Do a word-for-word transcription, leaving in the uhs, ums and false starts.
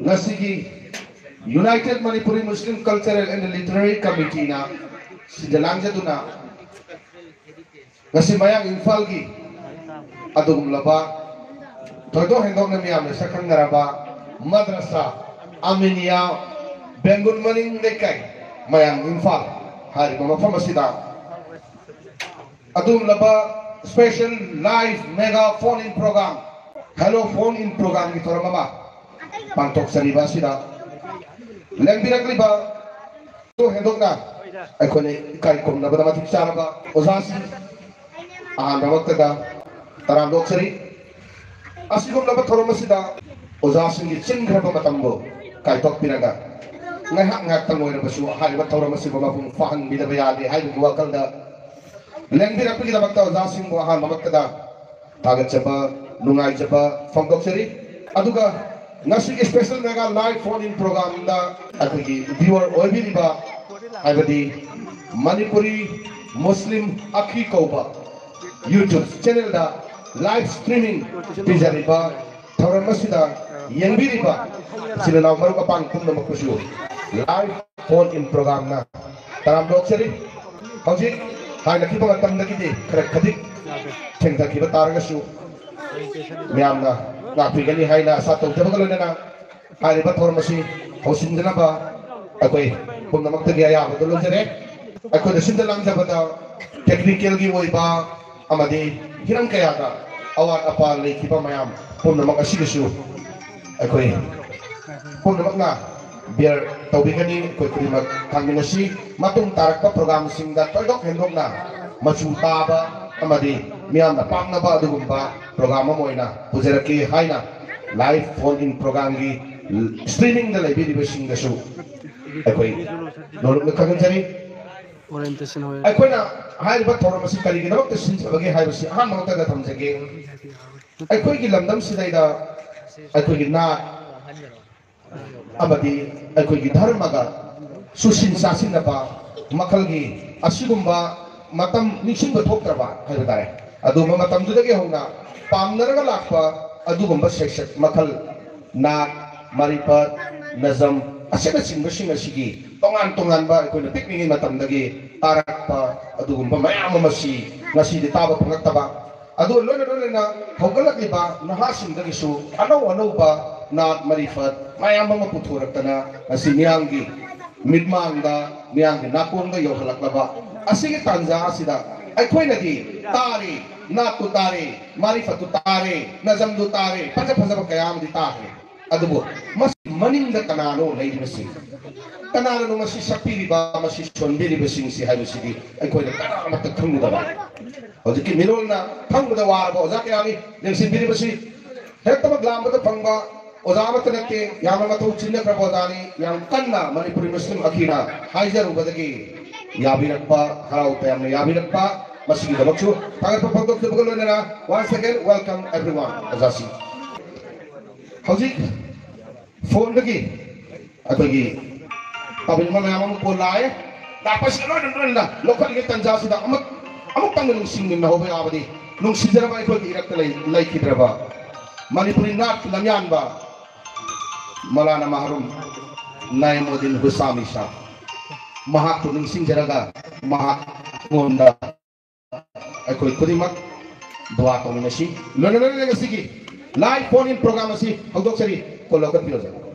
ꯉꯁꯤꯒꯤ United Manipuri Muslim Cultural and Literary Committeeꯅ ꯁꯤꯟꯖ ꯂꯥꯡꯖꯗꯨꯅ ꯉꯁꯤ ꯃꯌꯥꯡ ꯏꯝꯐꯥꯜꯒꯤ ꯑꯗꯨꯒꯨꯝꯂꯕ ꯊꯣꯏꯗꯣꯛ ꯍꯦꯟꯗꯣꯛꯅ ꯃꯤꯌꯥꯝꯅ ꯁꯛꯈꯪꯅꯔꯕ ꯃꯗ꯭ꯔꯁꯥ ꯑꯃꯤꯅꯤꯌꯥ ꯕꯦꯡꯒꯨꯟ ꯃꯅꯤꯡ ꯂꯩꯀꯥꯏ, ꯃꯌꯥꯡ ꯏꯝꯐꯥꯜ ꯍꯥꯏꯔꯤꯕ ꯃꯐꯝ ꯑꯁꯤꯗ ꯑꯗꯨꯒꯨꯝꯂꯕ special live mega phone in program, Hello Phone In Programꯒꯤ ꯊꯧꯔꯝ ꯑꯃ ꯄꯥꯡꯊꯣꯛꯆꯔꯤꯕ ꯑꯁꯤꯗ ꯂꯦꯡꯕꯤꯔꯛꯂꯤꯕ ꯍꯦꯟꯗꯣꯛꯅ ꯑꯩꯈꯣꯏꯅ ꯏꯀꯥꯏ ꯈꯨꯝꯅꯕꯗ ꯃꯇꯤꯛ ꯆꯥꯔꯕ ꯑꯣꯖꯥꯁꯤꯡ ꯑꯍꯥꯟꯕꯃꯛꯇꯗ ꯇꯔꯥꯝꯅ ꯑꯣꯛꯆꯔꯤ꯫ ꯑꯁꯤꯒꯨꯝꯂꯕ ꯊꯧꯔꯝ ꯑꯁꯤꯗ ꯑꯣꯖꯥꯁꯤꯡꯒꯤ ꯆꯤꯟꯈ꯭ꯔꯕ ꯃꯇꯝꯕꯨ ꯀꯥꯏꯊꯣꯛꯄꯤꯔꯒ ꯉꯥꯏꯍꯥꯛ ꯉꯥꯏꯍꯥꯛꯇꯪ ꯑꯣꯏꯔꯕꯁꯨ ꯍꯥꯏꯔꯤꯕ ꯊꯧꯔꯝ ꯑꯁꯤꯕꯨ ꯃꯄꯨꯡ ꯐꯥꯍꯟꯕꯤꯗꯕ ꯌꯥꯗꯦ ꯍꯥꯏꯕꯒꯤ ꯋꯥꯈꯜꯗ ꯂꯦꯡꯕꯤꯔꯛꯄꯒꯤꯗꯃꯛꯇ ꯑꯣꯖꯥꯁꯤꯡꯕꯨ ꯑꯍꯥꯟꯕꯃꯛꯇꯗ ꯊꯥꯒꯠꯆꯕ, ꯅꯨꯡꯉꯥꯏꯖꯕ ꯐꯣꯡꯗꯣꯛꯆꯔꯤ꯫ ꯑꯗꯨꯒ ꯉꯁꯤꯒꯤ special mega live phone in programꯗ ꯑꯩꯈꯣꯏꯒꯤ viewer ꯑꯣꯏꯕꯤꯔꯤꯕ, ꯍꯥꯏꯕꯗꯤ ꯃꯅꯤꯄꯨꯔꯤ ꯃꯨꯁꯂꯤꯝ ꯑꯈꯤ ꯀꯧꯕ YouTube channelꯗ live streaming ꯄꯤꯖꯔꯤꯕ ꯊꯧꯔꯝ ꯑꯁꯤꯗ ꯌꯦꯡꯕꯤꯔꯤꯕ ꯏꯆꯤꯜ ꯏꯅꯥꯎ ꯃꯔꯨꯞ ꯃꯄꯥꯡ ꯄꯨꯝꯅꯃꯛꯄꯨꯁꯨ live phone in programꯅ ꯇꯔꯥꯝꯅ ꯑꯣꯛꯆꯔꯤ꯫ ꯍꯧꯖꯤꯛ ꯍꯥꯏꯅꯈꯤꯕ ꯃꯇꯝꯗꯒꯤꯗꯤ ꯈꯔ ꯈꯖꯤꯛ ꯊꯦꯡꯊꯈꯤꯕ ꯇꯥꯔꯒꯁꯨ ꯃꯌꯥꯝꯅ ꯉꯥꯛꯄꯤꯒꯅꯤ ꯍꯥꯏꯅ ꯑꯁꯥ ꯇꯧꯖꯕꯒ ꯂꯣꯏꯅꯅ ꯍꯥꯏꯔꯤꯕ ꯊꯧꯔꯝ ꯑꯁꯤ ꯍꯧꯁꯤꯟꯖꯅꯕ ꯑꯩꯈꯣꯏ ꯄꯨꯝꯅꯃꯛꯇꯒꯤ ꯑꯌꯥꯕꯗꯨ ꯂꯧꯖꯔꯦ꯫ ꯑꯩꯈꯣꯏꯅ ꯁꯤꯟꯗ ꯂꯥꯡꯖꯕꯗ technicalꯒꯤ ꯑꯣꯏꯕ ꯑꯃꯗꯤ ꯍꯤꯔꯝ ꯀꯌꯥꯗ ꯑꯋꯥꯠ ꯑꯄꯥ ꯂꯩꯈꯤꯕ ꯃꯌꯥꯝ ꯄꯨꯝꯅꯃꯛ ꯑꯁꯤꯒꯤꯁꯨ ꯑꯩꯈꯣꯏ ꯄꯨꯝꯅꯃꯛꯅ bear ꯇꯧꯕꯤꯒꯅꯤ꯫ ꯑꯩꯈꯣꯏ ꯈꯨꯗꯤꯡꯃꯛ ꯊꯥꯡꯃꯤꯟꯅꯁꯤ꯫ ꯃꯇꯨꯡ ꯇꯥꯔꯛꯄ programꯁꯤꯡꯗ ꯊꯣꯏꯗꯣꯛ ꯍꯦꯟꯗꯣꯛꯅ ꯃꯆꯨ ꯇꯥꯕ ꯑꯃꯗꯤ ꯃꯤꯌꯥꯝꯅ ꯄꯥꯝꯅꯕ ꯑꯗꯨꯒꯨꯝꯕ program ꯑꯃ ꯑꯣꯏꯅ ꯄꯨꯖꯔꯛꯀꯦ ꯍꯥꯏꯅ live phone in programꯒꯤ streamingꯗ ꯂꯩꯕꯤꯔꯤꯕꯁꯤꯡꯗꯁꯨ ꯑꯩꯈꯣꯏ ꯅꯣꯂꯨꯛꯅ ꯈꯪꯍꯟꯖꯔꯤ꯫ ꯑꯩꯈꯣꯏꯅ ꯍꯥꯏꯔꯤꯕ ꯊꯧꯔꯝ ꯑꯁꯤ ꯀꯔꯤꯒꯤꯗꯃꯛꯇ ꯁꯤꯟꯖꯕꯒꯦ ꯍꯥꯏꯕꯁꯤ ꯑꯍꯥꯟꯕ ꯃꯛꯇꯗ ꯊꯝꯖꯒꯦ꯫ ꯑꯩꯈꯣꯏꯒꯤ ꯂꯝꯗꯝꯁꯤꯗꯩꯗ ꯑꯩꯈꯣꯏꯒꯤ ꯅꯥꯠ ꯑꯃꯗꯤ ꯑꯩꯈꯣꯏꯒꯤ ꯙꯔꯃꯒ ꯆꯨꯁꯤꯟ ꯆꯥꯁꯤꯟꯅꯕ ꯃꯈꯜꯒꯤ ꯑꯁꯤꯒꯨꯝꯕ ꯃꯇꯝ ꯅꯤꯡꯁꯤꯡꯕ ꯊꯣꯛꯇ꯭ꯔꯕ ꯍꯥꯏꯕ ꯇꯥꯔꯦ꯫ ꯑꯗꯨꯒꯨꯝꯕ ꯃꯇꯝꯗꯨꯗꯒꯤ ꯍꯧꯅ ꯄꯥꯝꯅꯔꯒ ꯂꯥꯛꯄ ꯑꯗꯨꯒꯨꯝꯕ ꯁꯦꯛꯁꯟ ꯃꯈꯜ ꯅꯥꯠ ꯃꯔꯤꯐꯠ, ꯅꯖꯝ ꯑꯁꯤꯅꯆꯤꯡꯕꯁꯤꯡ ꯑꯁꯤꯒꯤ ꯇꯣꯉꯥꯟ ꯇꯣꯉꯥꯟꯕ ꯑꯩꯈꯣꯏꯅ ꯄꯤꯛꯂꯤꯉꯩ ꯃꯇꯝꯗꯒꯤ ꯇꯥꯔꯛꯄ ꯑꯗꯨꯒꯨꯝꯕ ꯃꯌꯥꯝ ꯑꯃ ꯑꯁꯤ ꯉꯁꯤꯗꯤ ꯇꯥꯕ ꯐꯪꯂꯛꯇꯕ꯫ ꯑꯗꯨꯒ ꯂꯣꯏꯅ ꯂꯣꯏꯅꯅ ꯍꯧꯒꯠꯂꯛꯂꯤꯕ ꯅꯍꯥꯁꯤꯡꯗꯒꯤꯁꯨ ꯑꯅꯧ ꯑꯅꯧꯕ ꯅꯥꯠ ꯃꯔꯤꯐꯠ ꯃꯌꯥꯝ ꯑꯃ ꯄꯨꯊꯣꯔꯛꯇꯅ ꯉꯁꯤ ꯃꯤꯌꯥꯝꯒꯤ ꯃꯤꯠꯃꯥꯡꯗ, ꯃꯤꯌꯥꯝꯒꯤ ꯅꯥꯀꯣꯡꯗ ꯌꯧꯍꯜꯂꯛꯂꯕ ꯑꯁꯤꯒꯤ ꯇꯥꯟꯖꯥ ꯑꯁꯤꯗ ꯑꯩꯈꯣꯏꯅꯗꯤ ꯇꯥꯔꯦ, ꯅꯥꯠꯇꯨ ꯇꯥꯔꯦ, ꯃꯔꯤꯐꯠꯇꯨ ꯇꯥꯔꯦ, ꯅꯖꯝꯗꯨ ꯇꯥꯔꯦ, ꯐꯖ ꯐꯖꯕ ꯀꯌꯥ ꯑꯃꯗꯤ ꯇꯥꯈ꯭ꯔꯦ꯫ ꯑꯗꯨꯕꯨ ꯃꯁꯤ ꯃꯅꯤꯡꯗ ꯀꯅꯥꯅꯣ ꯂꯩꯔꯤꯕꯁꯤ? ꯀꯅꯥꯅꯅꯣ ꯃꯁꯤ ꯁꯛꯄꯤꯔꯤꯕ, ꯃꯁꯤ ꯁꯣꯟꯕꯤꯔꯤꯕꯁꯤꯡꯁꯤ ꯍꯥꯏꯕꯁꯤꯗꯤ ꯑꯩꯈꯣꯏꯅ ꯀꯅꯥꯃꯠꯇ ꯈꯪꯂꯨꯗꯕ꯫ ꯍꯧꯖꯤꯛꯀꯤ ꯃꯤꯔꯣꯜꯅ ꯈꯪꯕꯗ ꯋꯥꯔꯕ ꯑꯣꯖꯥ ꯀꯌꯥꯅꯤ ꯂꯦꯡꯁꯤꯟꯕꯤꯔꯤꯕꯁꯤ꯫ ꯍꯦꯛꯇꯃꯛ ꯂꯥꯝꯕꯗ ꯐꯪꯕ ꯑꯣꯖꯥ ꯑꯃꯠꯇ ꯅꯠꯇꯦ, ꯌꯥꯝꯅ ꯃꯊꯧ ꯆꯤꯟꯅꯈ꯭ꯔꯕ ꯑꯣꯖꯥꯅꯤ꯫ ꯌꯥꯝ ꯀꯟꯅ ꯃꯅꯤꯄꯨꯔꯤ ꯃꯨꯁꯂꯤꯝ ꯑꯈꯤꯅ ꯍꯥꯏꯖꯔꯨꯕꯗꯒꯤ ꯌꯥꯕꯤꯔꯛꯄ, ꯍꯔꯥꯎ ꯇꯌꯥꯝꯅ ꯌꯥꯕꯤꯔꯛꯄ, ꯃꯁꯤꯒꯤꯗꯃꯛꯁꯨ ꯊꯥꯒꯠꯄ ꯐꯣꯡꯗꯣꯛꯆꯕꯒ ꯂꯣꯏꯅꯅ once again welcome everyone ꯑꯣꯖꯥꯁꯤꯡ꯫ ꯍꯧꯖꯤꯛ ꯐꯣꯟꯗꯒꯤ ꯑꯩꯈꯣꯏꯒꯤ ꯇꯥꯕꯤꯔꯤꯕ ꯃꯌꯥꯝ ꯑꯃ ꯀꯣꯜ ꯂꯥꯛꯑꯦ꯫ ꯂꯥꯛꯄꯁꯤꯗ ꯂꯣꯏꯅ ꯂꯣꯏꯅ ꯂꯧꯈꯠꯂꯤꯉꯩ ꯇꯟꯖꯥꯁꯤꯗ ꯑꯃꯨꯛ ꯑꯃꯨꯛꯇꯪꯒ ꯅꯨꯡꯁꯤꯃꯤꯟꯅꯍꯧꯕ ꯌꯥꯕꯗꯤ ꯅꯨꯡꯁꯤꯖꯔꯕ ꯑꯩꯈꯣꯏꯒꯤ ꯏꯔꯛꯇ ꯂꯩ-, ꯂꯩꯈꯤꯗ꯭ꯔꯕ ꯃꯅꯤꯄꯨꯔꯤ ꯅꯥꯠꯀꯤ ꯂꯝꯌꯥꯟꯕ ꯃꯧꯂꯥꯅꯥ ꯃꯍꯔꯨꯝ ꯅꯥꯏꯃꯨꯗꯤꯟ ꯍꯨꯁꯥꯃꯤ ꯁꯥꯍ ꯃꯍꯥꯛꯄꯨ ꯅꯤꯡꯁꯤꯡꯖꯔꯒ ꯃꯍꯥꯛꯉꯣꯟꯗ ꯑꯩꯈꯣꯏ ꯈꯨꯗꯤꯡꯃꯛ ꯗꯨꯋꯥ ꯇꯧꯃꯤꯟꯅꯁꯤ꯫ ꯂꯣꯏꯅ ꯂꯣꯏꯅꯅ ꯉꯁꯤꯒꯤ live phone in program ꯑꯁꯤ ꯍꯧꯗꯣꯛꯆꯔꯤ꯫ ꯀꯣꯜ ꯂꯧꯈꯠꯄꯤꯔꯣ꯫